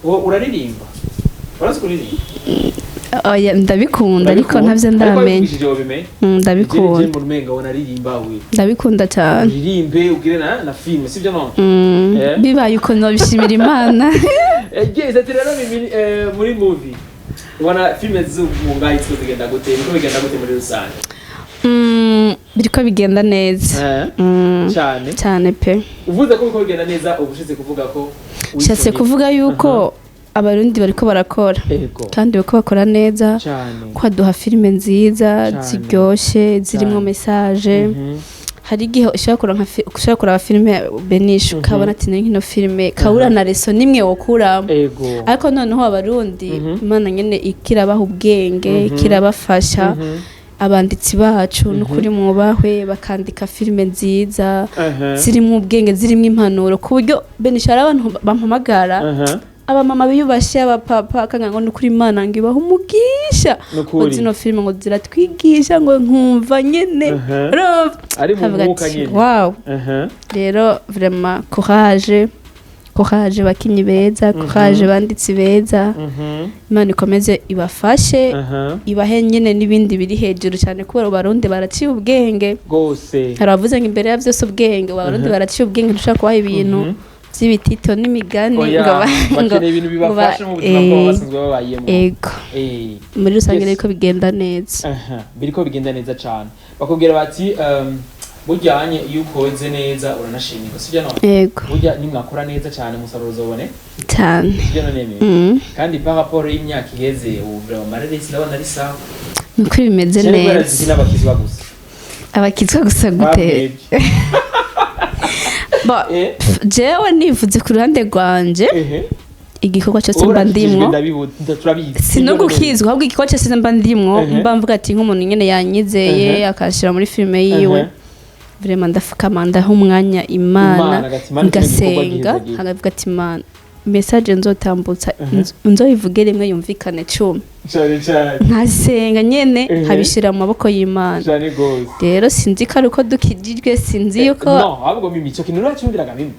wowe uraririmba, urazi kuririmba? Oya, ndabikunda ariko ntavyo ndamenya. Ariko wabimenya? Ndabikunda. Mu rumenga ubona aririmba we. Ndabikunda cyane. Uririmbe ugire na filime, sibyo none? Bibaye uko nobishimira Imana. Yes, ati rero Mimi, muri movie ubona filime z'ubungayi ziko zigenda gute, biriko bigenda gute muri rusange? Biriko bigenda neza. Cyane. Cyane pe. Uvuze ko biriko bigenda neza, uba ushize kuvuga ko Nshatse kuvuga yuko Abarundi bariko barakora kandi bariko bakora neza, ko baduha filime nziza ziryoshe, zirimwo message. Hari igihe ushobora kuronka ushobora kuraba filime benisha, ukabona ati ni nkino filime kabura na leçon nimwe wokuramo. Ariko noneho Abarundi, Imana nyene ikirabaha ubwenge, ikirabafasha. Abanditsi bacu n'ukuri mwubahwe, bakandika filime nziza zirimo ubwenge, zirimo impanuro, ku buryo benisha hari abantu bampamagara, abamama biyubashe, abapapa, akanga ngo nukuri Imana ngo ibahe umugisha, ngo Nukuri. zino filime ngo ziratwigisha, ngo nkumva nyene urumva? Ari mu Nkavuga mwuka ati, nyene. Wow. Rero vraiment courage, courage bakinyi beza, courage banditsi beza. Imana ikomeze ibafashe, ibahe nyene n'ibindi biri hejuru cyane, kubera Abarundi baraciye ubwenge. Gose. Hari abavuze ngo imbere ya byose ubwenge. Abarundi baraciye ubwenge, ntushobora kubaha ibintu by'ibitito n'imigani Oya, ngo bakeneye ibintu ngo bibafasha mu buzima bwabo basanzwe babayemo. Ego. Muri rusange rero ko bigenda neza. Biriko bigenda neza cane. Bakubwira bati buryanye iyo ukoze neza uranashimirwa, sibyo none? Ego. Burya nimwakora neza cyane umusaruro uzobone. Cyane. Sibyo none Mimi? Kandi par rapport y'imyaka iheze, ubu vraiment amareresi ndabona ari sawa. Ni ukuri bimeze Cyane kubera neza. zikina abakizwa gusa. Abakizwa gusa gute? Bamwebwe. Jewe nivuze ku ruhande rwanje, igikorwa cyose mba Urakijijwe, ndimwo, turabizi. si no gukizwa, ahubwo igikorwa cyose mba ndimwo, mba mvuga ati nk'umuntu nyene yanyizeye akashira muri filime yiwe, vraiment ndafukama, ndaha umwanya Imana, Imana, agati, Imana, kino gikorwa ngasenga, giheza gihe. nkavuga ati Imana. message nzotambutsa nzoyivuge rimwe yumvikane 10. Cyane cyane. Nkasenga nyene, nkabishira mu maboko y'Imana. Cyane gose. Rero sinzi ko ari uko dukijijwe, sinzi yuko No, ahubwo Mimi, icyo kintu uracyumviraga, Mimi?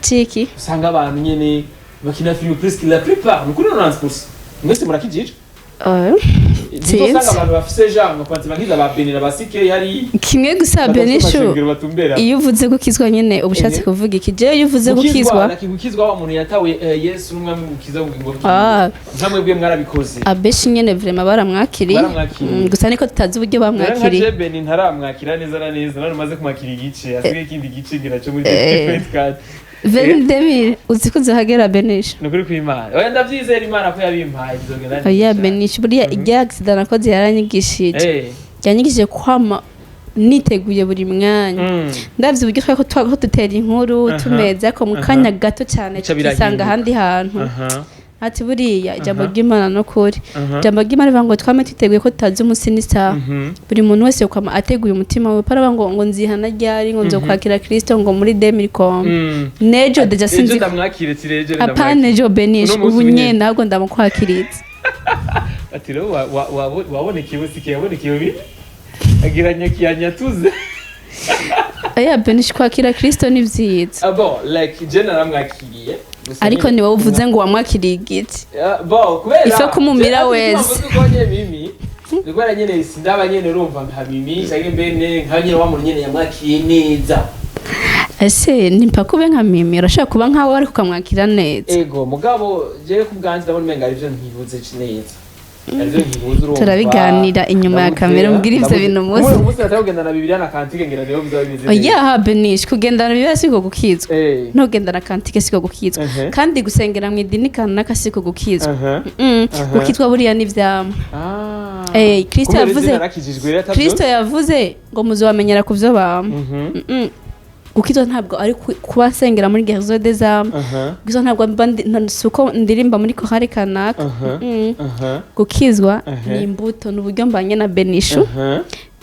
Ciki? Usanga abantu nyene bakina filime, presque la plupart, ni kuri 90%, mwese murakijije. Sinzi. Usanga abantu bafise genre nka kwanti bagize ba Benera basike hari Kimwe gusa, Benishu, batumbera. iyo uvuze gukizwa nyene uba ushatse kuvuga iki? Jewe iyo uvuze gukizwa gukizwa, wa muntu yatawe Yesu n'umwami gukiza ubugingo bwiwe. Nka mwebwe mwarabikoze. Abeshi nyene vraiment baramwakiriye. Baramwakiriye. Gusa niko tutazi uburyo Rero nka bamwakiriye. je Beni ntaramwakira neza na neza, nari umaze kumwakira igice, hasigaye ikindi gice ngira cyo muri 2024. 22 uzi ko uzohagera, Benishu. Ni ukuri kw'Imana, oya, ndavyizera Imana ko yabimpaye, bizogenda neza. Oya Benishu, buriya irya accident nakoze yaranyigishije. Yanyigishije kwama niteguye buri mwanya. Ndavye uburyo twari ko dutera inkuru, tumeze, ariko mu kanya gato cyane Bica tukisanga birahinduka. ahandi hantu. Ati buriya ijambo ry'Imana no kuri ijambo ry'Imana rivuga ngo twame twiteguye ko tutazi umunsi n'isaha. Buri muntu wese kwama ateguye umutima we, paravuga ngo nzihana ryari, ngo nzokwakira Kristo ngo muri 2000 nejo déjà Ejo sinzi. ndamwakire tirejo. Apana ejo, Benish. Uno munsi Ubu nyene. nyene ahubwo ndamukwakiriza. Ati rero wabonekeye sike yabonekeye bi agira nyakiyanyatuze. Oya Benish, kwakira Kristo ni vyiza. Ah bon, like je naramwakiriye. Gusa Ariko nyine ni wowe uvuze ngo wamwakiriye igiti. Ah, bon, kubera Ifa kumumira Je, wese. ati mpamvu nyene Mimi ni kubera nyene sindaba nyene, urumva, nka Mimi canke mbene nka nyene wa muntu nyene yamwakiriye neza. Ese nimpaka ube nka Mimi? Urashobora kuba nkawe ariko ukamwakira neza. Ego, mugabo jewe ku bwanje ndabona umenga arivyo ntibuze neza, arivyo ntibuze, urumva. Turabiganira inyuma ya kamera, umbwire ivyo bintu umunsi. Umunsi nataka kugendana Bibiliya na cantique, ngira rero bizaba bimeze neza. Oya Benish, kugendana Bibiliya siko gukizwa. Ntugendana cantique siko gukizwa. Kandi gusengera mu idini kanaka siko gukizwa. Gukizwa buriya ni ivyamwa. Kristo Kubera yavuze izina narakijijwe rero atavyo. Kristo yavuze ngo muzobamenyera ku vyo bama. Gukizwa ntabwo ari kuba nsengera muri Guérison des âmes. Gukizwa ntabwo mba si uko ndirimba muri chorale kanaka. Gukizwa ni imbuto, ni uburyo mbanye na Benishu.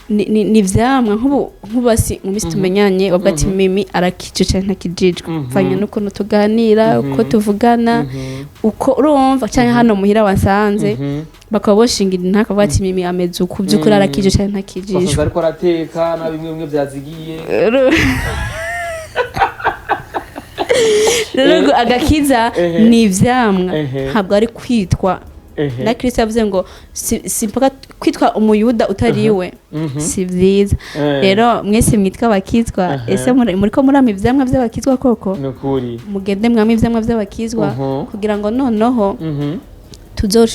Ni ivyamwa. Nk'ubu basi mu minsi tumenyanye bavuga ati Mimi arakijijwe canke ntakijijwe, mvanye n'ukuntu tuganira, uko tuvugana, uko urumva, canke hano muhira wasanze, bakaba boshingira intaka bavuga ati Mimi ameze uku, by'ukuri arakijijwe canke ntakijijwe. Basanze ariko arateka na bimwe bimwe byazigiye. Rero ngo agakiza ni ivyamwa, ntabwo ari kwitwa. Na Kristo yavuze ngo si mpaka kwitwa umuyuda utari we, si vyiza. Rero mwese mwitwa abakizwa, ese muriko murama ivyamwa vy'abakizwa koko? Ni ukuri. Mugende mwame ivyamwa vy'abakizwa, kugira ngo noneho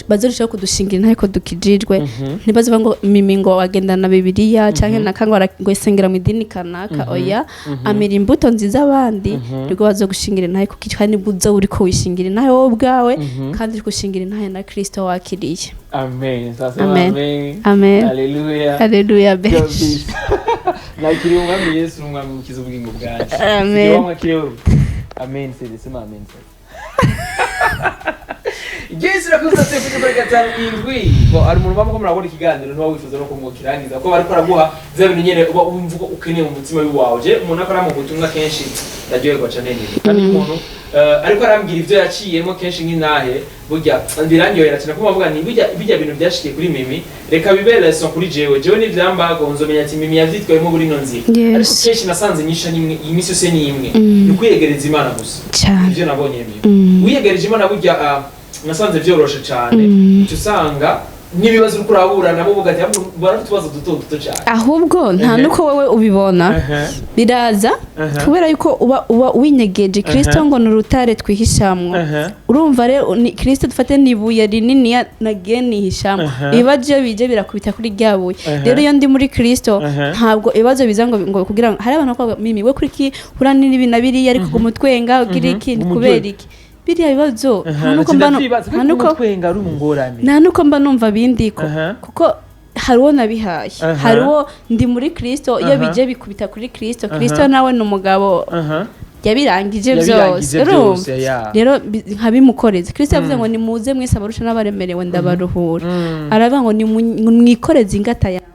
bazorushaho kudushingira intare ko dukijijwe. Ntibazivuga ngo Mimi ngo wagendana Bibiliya canke naka ngo ngo isengera mu idini kanaka. Oya, amira imbuto nziza abandi, nibwo bazogushingira intahe, kuko icyo nibwo uzo uriko wishingira intahe wowe ubwawe, kandi uri gushingira intahe na Kristo wakiriye. Amen. Sasa. Amen. Amen. Amen. Haleluya. Haleluya benshi. Nakiriye umwami Yesu n'umwami ukiza ubugingo bwanjye. Amen. Sijye wamwakiriye wewe? Amen, sede sema amen sasa. Yesu rakuza se kuri 57. Bo ari umuntu bamwe murabona ikiganiro ntuba wifuza no kumwokirangiza ko bariko araguha bya bintu nyene uba wumva ko ukeneye mu mutima wawe. Je umuntu akora mu butumwa kenshi ndaryoherwa cane nyene, kandi umuntu ariko arambwira ivyo yaciyemo kenshi nk'inahe, burya birandyohera cyane, kuko bavuga ni bijya bintu byashikiye kuri Mimi, reka bibe leçon kuri jewe. Jewe n'ivyambago nzomenya ati Mimi yavyitwayemo muri ino nzira. Ariko kenshi nasanze inyisha nimwe, iminsi yose ni imwe, ni ukwiyegereza Imana gusa. Cyane. Ivyo nabonye Mimi, wiyegereje Imana burya, nasanze vyoroshe cane. Uca usanga n'ibibazo uriko urahura nabo uvuga ati barafite utubazo duto duto cyane. Ahubwo nta nuko wowe ubibona biraza, kubera yuko uba winyegeje Kristo, ngo ni urutare twihishamwo. Urumva rero ni Kristo dufate ni ibuye rinini nagiye nihishamwo. Ibibazo iyo bije birakubita kuri rya buye. Rero iyo ndi muri Kristo, ntabwo ibibazo biza ngo kugira ngo hari abantu bavuga Mimi we kuri ki hura n'ibi na biriya, ariko umutwenga ugira iki? Umutwe. Kubera iki biriya bibazo nta nuko twenga ari mu ngorane. Nta nuko mba numva bindiko, kuko hari uwo nabihaye, hari uwo ndi muri Kristo. Iyo bije bikubita kuri Kristo. Kristo nawe ni umugabo, yabirangije byose. Yabirangije Urumva? byose, ya. Rero nkabimukoreza. Kristo yavuze ngo nimuze mwese abarusha n'abaremerewe, ndabaruhura. Aravuga ngo mwikoreze ingata yawe.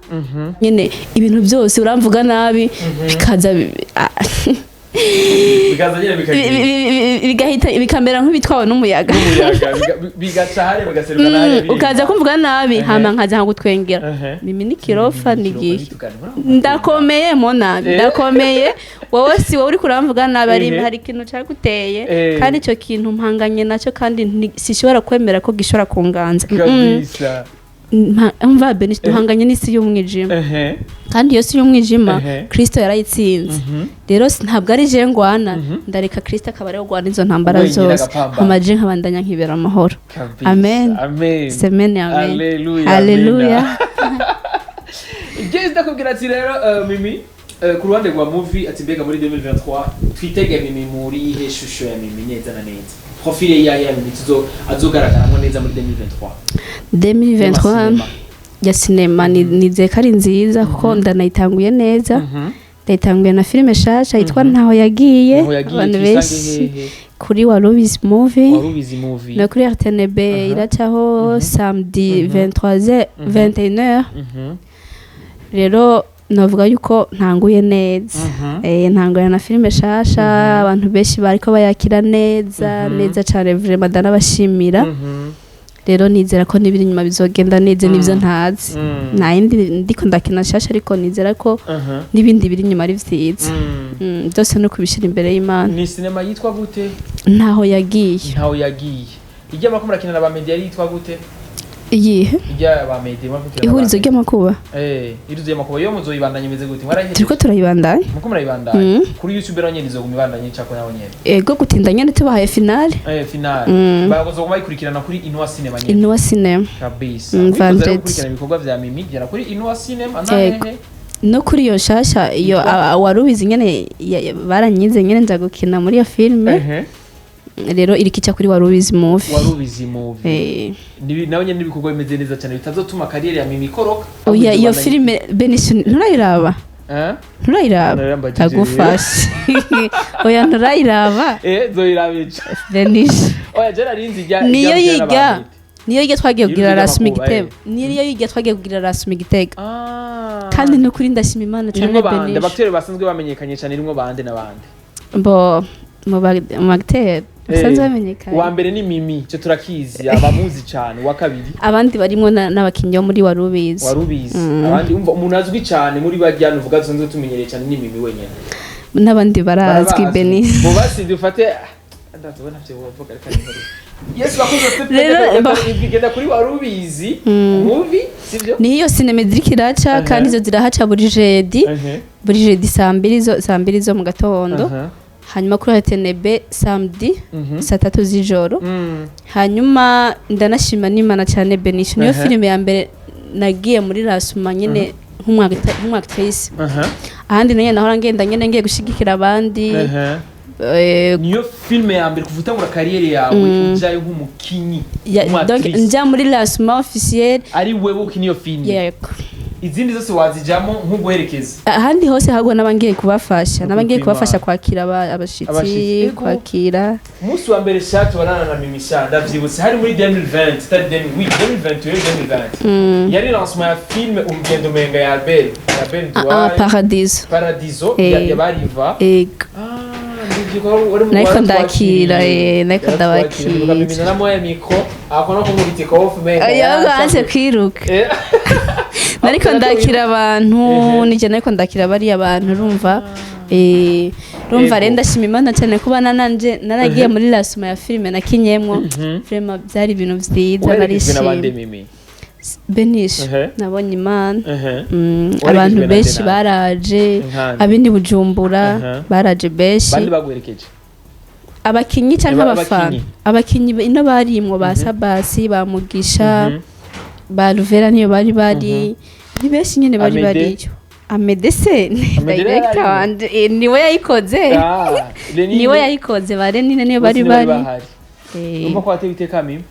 Nyine ibintu byose uramvuga nabi bikaza. Bikaza nyine bikagira Bigahita bikamera nk'ibitwawe n'umuyaga. N'umuyaga bigaca hariya, bigaseruka na hariya. Ukaza kumvuga nabi, hama nkaza nkagutwengera. Mimi ni kirofa, ni igihe ndakomeye mona. Ndakomeye. Wowe si wowe uri kuramvuga nabi, ari hari ikintu cyaguteye, kandi icyo kintu mpanganye nacyo, kandi sishobora kwemera ko gishobora kunganza. Kabisa. Umva Beni, duhanganye n'isi y'umwijima, kandi iyo si y'umwijima, Kristo yarayitsinze. Rero ntabwo ari je ngwana, ndareka Kristo akaba ariwe ugwana izo ntambara Wenyine zose. agapambana. Hama je nkabandanya nkibera amahoro. Kabisa. Amen. Amen. Semene amen. Haleluya. Haleluya. Jezi, ndakubwira ati rero Mimi, ku ruhande rwa movie, ati mbega muri 2023 twitege Mimi muri ihe shusho ya Mimi neza na neza, profile ya Mimi tuzo azogaragaramo neza muri 2023? 2023 ya sinema nizeye ko ari nziza, kuko ndanayitanguye neza. Ndayitanguye na filime shasha yitwa Ntaho Yagiye. Ntaho Yagiye, Abantu tuyisange benshi hehe? Kuri Warubizi Movie. Warubizi Movie. No kuri RTNB iracaho samedi 23h, 21h. Rero navuga yuko ntanguye neza. Ntanguye na filime shasha, abantu benshi bariko bayakira neza, neza cane vraiment, ndanabashimira. Rero nizera ko n'ibiri inyuma bizogenda neza, n'ivyo ntazi, nta yindi ndiko ndakina shasha, ariko nizera ko n'ibindi biri inyuma ari vyiza. Byose no kubishira imbere y'Imana. Ni sinema yitwa gute? Ntaho Yagiye. Ntaho Yagiye. Ijya murako murakina na ba media yitwa gute? Iyihe? Ijya ba media murako mukina na ba Ihurizo media. ry'Amakuba. Ihurizo ry'Amakuba yo muzoyibandanya imeze gute? Mwarayihejeje? Turiko turayibandanya. Muko murayibandanya? Kuri YouTube rero nyene izoguma ibandanya icako naho nyene? Ego, gutinda nyene tubahaye finale. Finale. Bagozoguma bayikurikirana kuri Inua Cinema nyene? Inua Cinema. Kabisa. Wifuza rero Vendredi. gukurikirana ibikorwa vya Mimi, gera kuri Inua Cinema na Yego. hehe? No kuri iyo nshasha iyo Warubizi nyene, baranyize nyene, nza gukina muri iyo filime. Rero iriko ica kuri Warubizi Movie. Warubizi Movie. Nawe nyene n'ibikorwa bimeze neza cyane bitazotuma carrière ya Mimi ikoroka. Oya, iyo filime Benisho nturayiraba? Eh? Nturayiraba? Narambagije. Ndagufashe, oya, nturayiraba. Zoyiraba ejo. Benisho. Oya, je narinzi ijya Niyo ijya yiga n'abantu. Niyo yiga twagiye kugira Ihurizo rasuma ry'Amakuba, igitego, niyo yiga twagiye kugira rasuma igitego. Kandi nukuri ndashima Imana cyane. Irimwo bande? Benisho. Abakteri basanzwe bamenyekanye cyane, irimwo bande na bande? Bo mu acteur basanzwe bamenyekanye. Uwa mbere ni Mimi, icyo turakizi, abamuzi cyane. Uwa kabiri? Abandi barimwo n'abakinnyi bo muri Warubizi. Warubizi. Abandi, umva, umuntu azwi cyane muri barya nuvuga dusanzwe tumenyereye cyane ni Mimi wenyine? N'abandi barazwi. Barabazi. Beni. Mu basi dufate, ndazobona byo bavuga, reka nimero. Yes, bakuze. Rero, Genda kuri Warubizi Movie, sivyo? Niyo sinema ziriko iraca, kandi izo zirahaca buri jeudi, buri jeudi saa 2 zo, saa 2 zo mu gatondo. Hanyuma kuri RTNB samedi saa 3 z'ijoro. Hanyuma ndanashima n'Imana cyane, Benisho, niyo filime ya mbere nagiye muri rasuma nyine nk'umwactrice. Ahandi nayo nahora ngenda nyine ngiye gushigikira abandi. Niyo filime ya mbere kuva utangura carrière yawe ujayo nk'umukinyi, Donc nk'umwactrice? Nja muri lancement officiel. Ari wewe ukina iyo filime? Yego. Izindi zose wazijamo nk'uguherekeza? Ahandi hose ahubwo n'abangiye kubafasha, n'abangiye Kwimana. kubafasha kwakira abashitsi. Abashitsi, yego. Kwakira. Umunsi wa mbere sha tubonana na Mimi sha, ndavyibutse, hari muri 2020, itari 2000, oui, 2021, 2020, yari lancement ya film Urugendo Menga ya Albert, ya Ben Duwaye. Paradiso. Paradiso. Ya Bariva. Ego. Ah, ndivyibuka wari mu Nariko wari ndakira, twakiriye. nariko Yaratwakiriye. ndabakira. Mimi naramuhaye micro akona ko muri take off menga. Oya, banze kwiruka. Nariko ndakira abantu. Nije nariko ndakira bariya bantu, urumva. Urumva rero ndashima Imana cyane kuba nananje naragiye muri lancement ya filime nakinyemwo. Vraiment byari ibintu vyiza. Waherekejwe n'abandi, Narishimye. Mimi? Benish, nabonye Imana. Waherekejwe Abantu na benshi nde? baraje. Nkande? Abindi Bujumbura baraje benshi. Bandi baguherekeje? Abakinyi canke abafana? Abakinyi. Abakinyi ino barimwo ba Sabasi, ba Mugisha, ba Ruvera, niyo bari ni benshi nyene bari. Amede? Bariyo Amede se ni Amede director yararimo? wanje, niwe yayikoze. Ah, Lenine? Niwe yayikoze, ba Lenine niyo Bose bari nibo bari. bahari. Urumva ko watewe iteka, Mimi.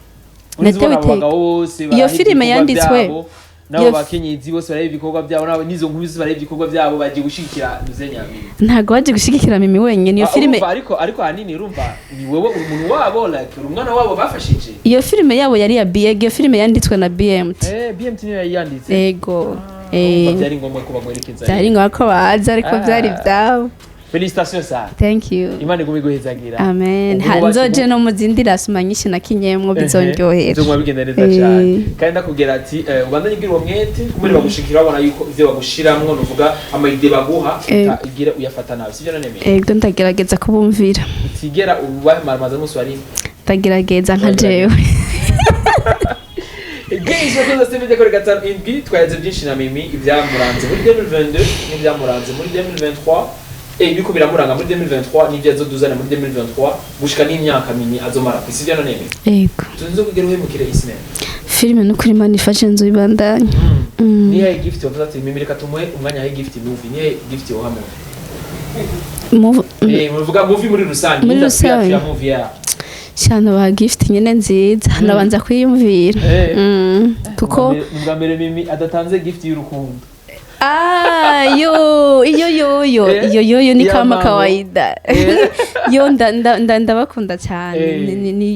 Natewe Uretse ubona abo iteka. bagabo bose Iyo barahebye filime ibikorwa yanditswe. byabo, n'abo bakenyezi bose barahebye ibikorwa byabo, n'izo nkumi zose barahebye ibikorwa byabo, bagiye gushigikira Nyamimi. Ntabwo baje gushigikira Mimi wenyine iyo Ah, filime. urumva, ariko ahanini urumva ni wewe, uri umuntu wabo, like uri umwana wabo bafashije. Iyo filime yabo yari iya BG, iyo filime yanditswe na BMT. BMT niyo yayanditse? Ego. Urumva byari ngombwa ko baguherekeza. Byari ngombwa ko baza, ariko Ah. byari ibyabo. Félicitations sana. Thank you. Imana igume iguhezagira. Amen. Ubu wubatse Nzoje no mu zindi rasuma nyinshi nakinyemwo, bizondyohera. Bizoguma bigenda neza cyane. Kandi ndakubwira ati ubandanye ugira uwo mwete, kumene bagushikira babona yuko ivyo bagushiramwo, nuvuga ama idées baguha, utagira uyafata nabi, sivyo nanemeye? Ego, ndagerageza kubumvira. Utigera ubamaramaza n'umunsi wa rimwe. Ndagerageza nka jewe. Genshi bakunze Step Media, kuri 57 twayaze byinshi na Mimi, ibyamuranze muri 2022 n'ibyamuranze muri 2023, ibiko biramuranga muri 2023 n'ibyo azoduzana muri 2023, gushika n'imyaka Mimi azomara ku isi, byo nanemeye? Ego. Tuzinze kugera uhemukire isi nene. Filime n'ukuri Imana ifashe nzoyibandanya. Niyo gift wavuze ati Mimi reka tumuhe umwanya wa gift movie, niyo gift woha movie? Muvuga movie muri rusange. Muri Industry yacu rusange. ya movie ya Cyane ba gift nyene nziza, ndabanza kwiyumvira. Kuko Ni ubwa mbere Mimi adatanze gift y'urukundo. Ah, yo iyo yoyo, iyo yoyo ni ya kama mambo. kawaida. Yo ndabakunda cyane.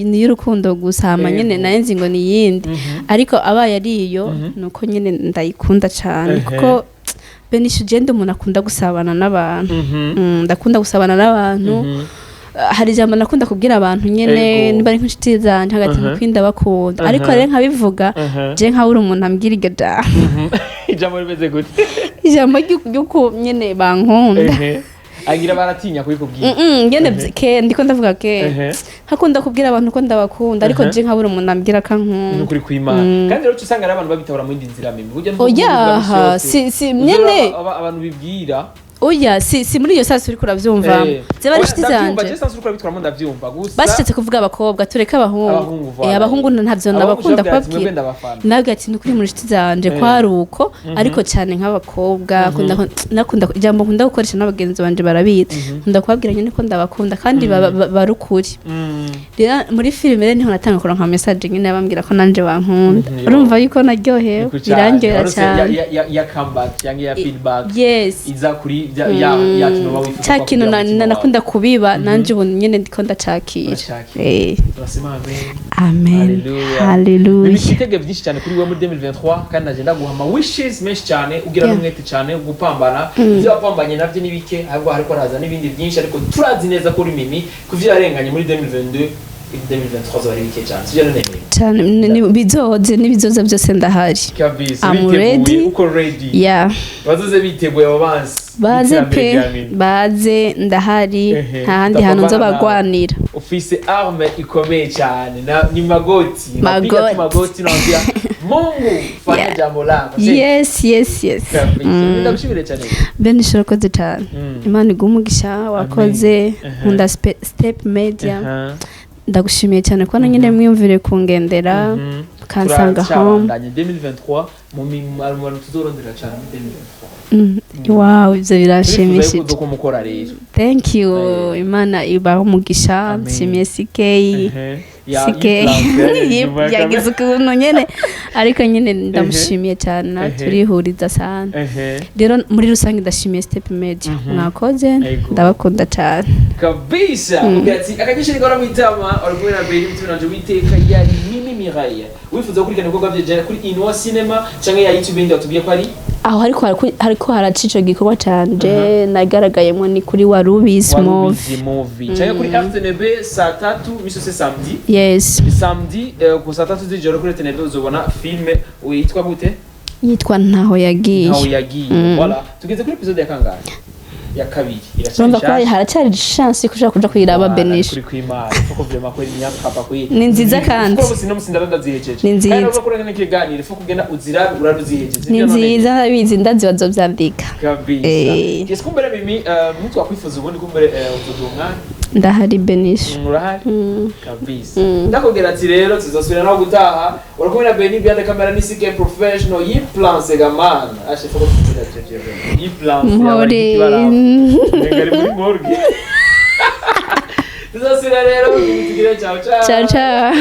Ni y'urukundo gusa, hama nyene naye nzi ngo ni yindi, ariko abaye ari iyo, nuko nyene ndayikunda cyane, kuko benisha ugenda umuntu akunda gusabana n'abantu. Ndakunda gusabana n'abantu. Hari ijambo nakunda kubwira abantu nyene, niba ari nk'inshuti zanje hagati, uh ndabakunda, ariko rero nkabivuga je nkabura umuntu ambwira iryo jambo. Ijambo rimeze gute? Ijambo ry'uko nyene bankunda. Agira baratinya kubikubwira. Nyene ke ndiko ndavuga ke nkakunda kubwira abantu ko ndabakunda, ariko je nkabura umuntu ambwira ko ankunda. Nukuri kw'Imana. Kandi rero uca usanga ari abantu babitabura mu yindi nzira, Mimi. Burya ntuvuga Oyaha, misi yose. si Uzora nyene. Abantu bibwira. Oya, si muri iyo sasi uriko uravyumva, ziba ari Oya, inshuti ndavyumva, zanje. je sanzwe uriko urabitwaramo, ndavyumva gusa. Bashatse kuvuga abakobwa, tureke abahungu. Abahungu, voilà. Abahungu ntavyo Abahungu ndabakunda ushobora ati, mwebwe kubabwira. ndabafana. Nabwo ati nukuri muri inshuti zanje kwari uko, ariko cyane nk'abakobwa nakunda ijambo nkunda gukoresha, n'abagenzi banje barabizi, nkunda kubabwira nyine ko ndabakunda kandi bari ukuri. Rero muri filime rero niho natanga kuronka message nyine bambwira ko nanje bankunda. Urumva yuko naryohewe. Niko cane. Birandyohera Warose cyane. ya comeback cyangwa ya feedback Yes. iza kuri ya kintu uba wifuza Cya ko kintu bakubwira mu mutima wawe. nakunda kubiba, nanje ubu nyine ndiko ndacakira. Uracakira. Turasema amen. Amen. Hallelujah. Hallelujah. Mimi, twitege byinshi cyane kuri we muri 2023, kandi naje ndaguha ama wishes menshi cyane, ugira n'umwete cyane gupambana. Ibyo wapambanye nabyo ni bike, ahubwo hariko haraza n'ibindi byinshi, ariko turazi neza ko uri Mimi ku vyo yarenganye muri 2022, 2023 zoba ari bike cyane, sivyo none Mimi? Cyane, bizoze n'ibizoza byose ndahari. Kabisa. I'm Biteguye. ready. Uko ready. Yeah. Bazoze biteguye abo bansi Baze b'iterambere pe. rya Mimi. Baze, ndahari. Nta handi hantu Utapambana nawe. nzobagwanira. Ufise arme ikomeye cyane ni magoti. Napiga tu Magoti. magoti, naambia Mungu fanya jambo lako. Yes. Kabisa. Ndagushimire cyane. Bene, urakoze cyane. Imana iguhe umugisha, wakoze. Nkunda Step Media. Ndagushimiye cyane kubona nyine mwiyumvire kungendera, ukansanga home. Turacyabandanya 2023 mu bantu tuzorondera cyane muri 2023. Wow, ibyo Turifuza biranshimishije. yuko uzokumukora rero. Thank you. Imana ibahe umugisha. Amen. Nshimiye CK. Ya, CK yiplance, inyuma ya yagize ukuntu nyene, ariko nyine ndamushimiye cyane nawe, turihuriza sana. Rero muri rusange ndashimiye Step Media, mwakoze. Ndabakunda cyane. Kabisa. Ubwira ati akanyesha niko mwitama uri kumwe na Beri mutima nanje witeka yari Mimi Mireille. Wifuza gukurikirana ibikorwa bye, jana kuri Inwa Cinema canke ya YouTube yindi watubwiye ko ari Aho hariko haraca ico gikorwa canje nagaragayemo ni kuri Warubizi Movie. Warubizi Movie canke kuri RTNB saa 3 misi yose samedi. Yes. Samedi ku saa 3 z'ijoro kuri RTNB uzobona filme yitwa gute? Yitwa Ntaho Yagiye. Ntaho Yagiye. Voilà, tugeze kuri episode ya kangahe? Ya kabiri. Iracyari Urumva ko nshasha. haracyari chance ko ushobora kuja kuyiraba. Voilà, Benisha. kuri kw'Imana kuko vraiment kweli nyakapa kwi Ni nziza kandi. Kuko bose no musinda ndazihejeje. Ni nziza. Kandi urabona ko n'ikiganiro ifu kugenda uzirabe urare uzihejeje. Ni nziza, ndabizi, ndazi bazovyandika. Kabisa. Yes, kumbere Mimi, nitwakwifuza ubundi kumbere uzoduha umwanya? Ndahari, Benisha. Urahari kabisa. Ndakubwira ati rero tuzosubira naho gutaha. Urakumwe na Beni behind the camera, ni CK professional yiplance gamana ashe foko tugira je yiplance. Mpore. Ngari muri morgue. Tuzosubira rero, tugire ciao ciao. Ciao ciao.